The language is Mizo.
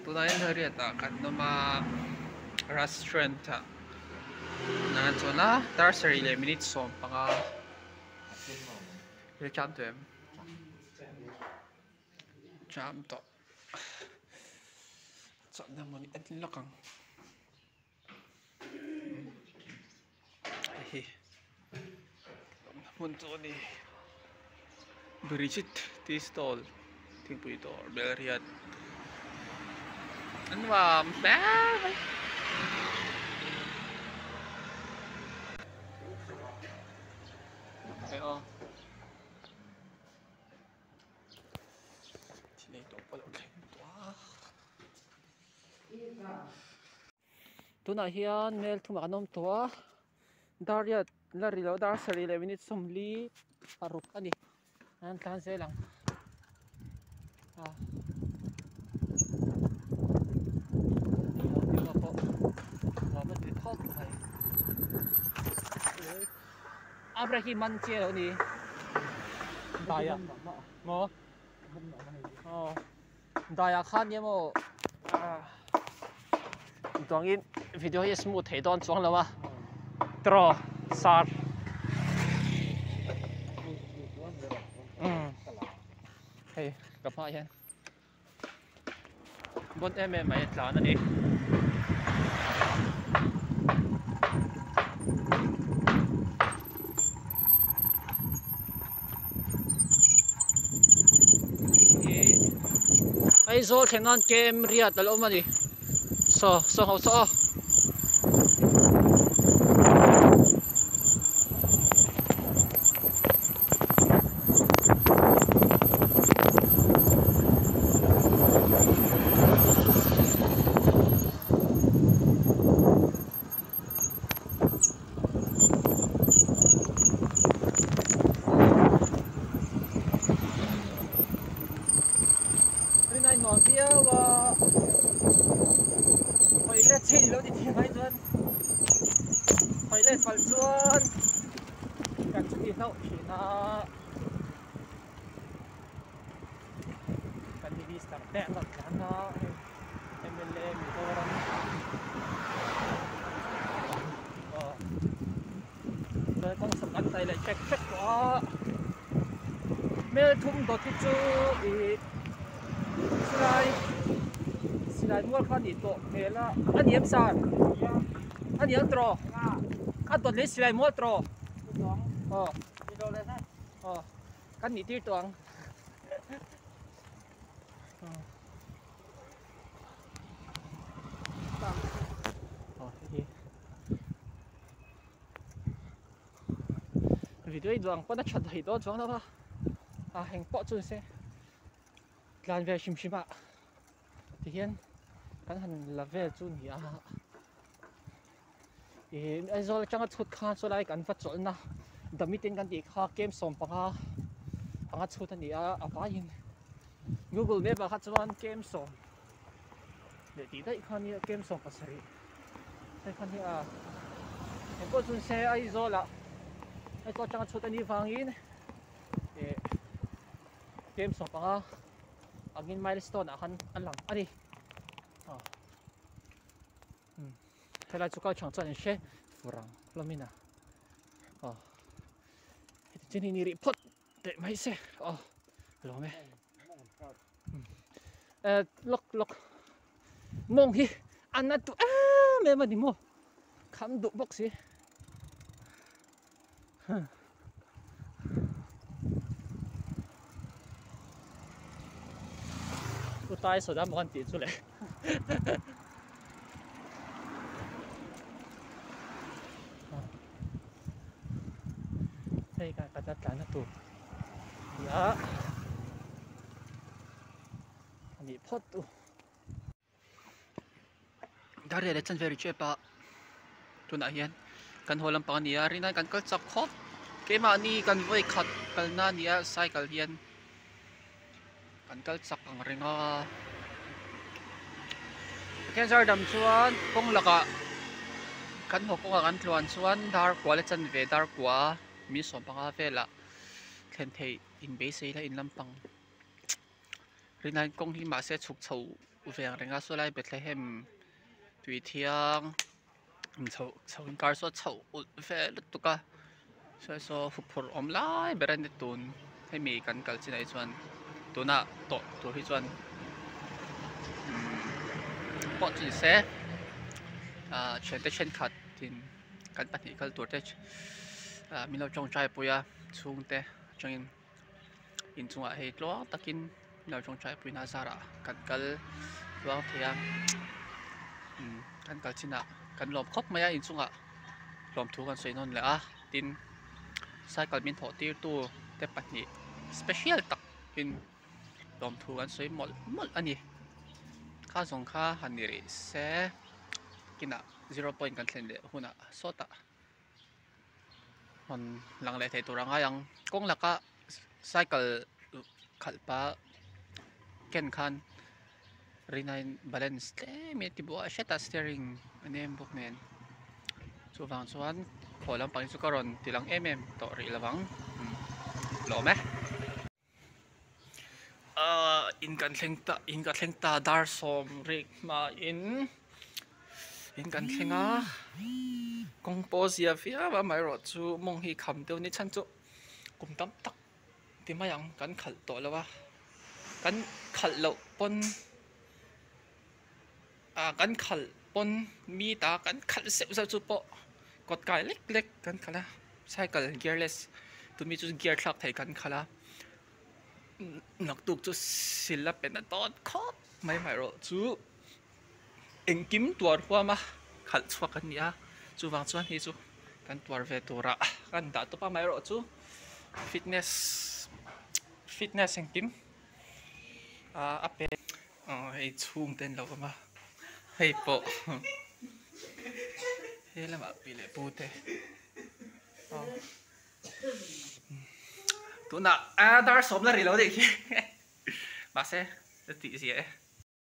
Tunah hian Hariat ah kan awm a restaurant ah nan chuan a dar sarih leh minute 15 thil cham tawh em cham tawh chawlhna hmun hi en lawk ang hei hi hmun chu a ni Bridget tea stall thingpui dawr Belriat a nuam hle mai. Thil ei tawh pawh a lo thleng tawh a. Tunah hian mel thumah kan awm tawh a dar riat la ri lo dar sarih leh minute 46 a ni an tlan zel ang a pawh nuam a ti khawp mai a brake hi man chiah lo a ni daiah maw aw. Daiah khan nia maw tuangin video hi a smooth thei dawn chuang lo a tiraw sar hei ka hmaah hian bon em em mai a tlan a ni. Aizawl thleng nan kem riat a lo awm a ni saw saw ho saw aw. Rinai nuam viau a hawi let chin lo ni thei mai chuan hawi let palh chuan kan chuti hlauh thin a kan minister te an rawn tlan a M_L_A Mizoram aw chuan kawng chhuk an tai leh hrek hrek tawh a hmel thum dawt hi chu ih silai silai mual kha a nih tawh hmel a a ni em sir a ni ang tawh a dawt leh silai mual tawh aw. Aw kan nih tir tawh ang. Aw hei hi video hi duh ang pawn a that thei dawn chuang lo a a heng pawh chu nise tlan ve hrim hrim ah tihian kan han la vel chu ni a. Ih Aizawl atanga chhut khan saw lai kan va chawlhna Damit in kan tih kha kem 15 anga chhut a ni a a vaiin Google map ah kha chuan kem sawm leh tih daih kha nia kem 17 hei kha nia engpawh chu se Aizawl ah Aizawl atanga chhut a nih vangin ih kem 15 angin milestone ah khan a lang a ni. Helai chu kal chang chuan in hre fur ang hlawm in a aw heti chin hi ni rih phawt teh mai se aw lawm e eh lawk lawk mawng hi a na duh em em a ni maw kham duh bawk si Utai soda maw kan tih chu le. Hei kan kan tlan na tur nia ani phawt tu. Dar leh chan vel ri tep a tunah hian kan haw lampang a ni a rinai kan kal chak khawp keimahni kan vawi khat kalna a ni a cycle hian kan kal chak ang reng a Pathian zar dam chuan kawng lakah kan haw kawngah kan tluan chuan dar kua leh chanve dar kua mi 15 velah thlen theih inbeisei la in lampang. Rinai kawng hi mahse chhuk chho ve ang reng a saw lai Bethlehem tui thiang chho chho inkar saw chho ulh vel lutuk a saw saw huphurh awm lai ber a ni tun hemi kan kal chinah hi chuan tunah tawh tur hi chuan umm pawh chu ni se ah thiante thenkhat in kan pahnih kal tur te ah min lo tawngtai pui a chhungte atangin inchungah hei tluang takin min lo tawngtai pui na zarah kan kal tluang thei a umm kan kal chinah kan lawm khawp mai a inchungah lawmthu kan sawi nawn leh a tin cycle min thawh tir tu te pahnih special tak in lawmthu kan sawi mawlh mawlh a ni kha zawng kha han ni rih se kinah zero point kan thlen leh hunah sawtah rawn lang leh thei tur a ngai ang kawng laka cycle khalh pah ken khan rinaiin balance tlem in a ti buai hret a steering a nem bawk nen chuvang chuan haw lampang hi chu ka rawn ti lang em em tawh rih lo ang lawm e. Ahh in kan thleng ta in ka thleng ta dar sawm rik hmain in kan thleng a kawng pawh zia viau a amaherawh chu mawng hi kham deuh a ni chhan chu kum tam tak ti mai ang kan khalh tawh lo a kan khalh loh pawn ah kan khalh pawn mi ta kan khalh zeuh zeuh chu pawh kawt kai lek lek kan khalh a cycle gearless tumi chu gear thlak thei kan khalh a naktuk chu sil a pe na dawn khawp mai mai erawh chu engkim tuar huam a khalh chhuak an ni a chuvang chuan hei chu kan tuar ve turah kan dah tawp a amaherawhchu fitness fitness engkim ah a pe. Aw hei chhungte an lo awm a hei pawh he lamah pi leh pu te aw tunah a dar sawm la ri lo daih khi mahse a tih zia e.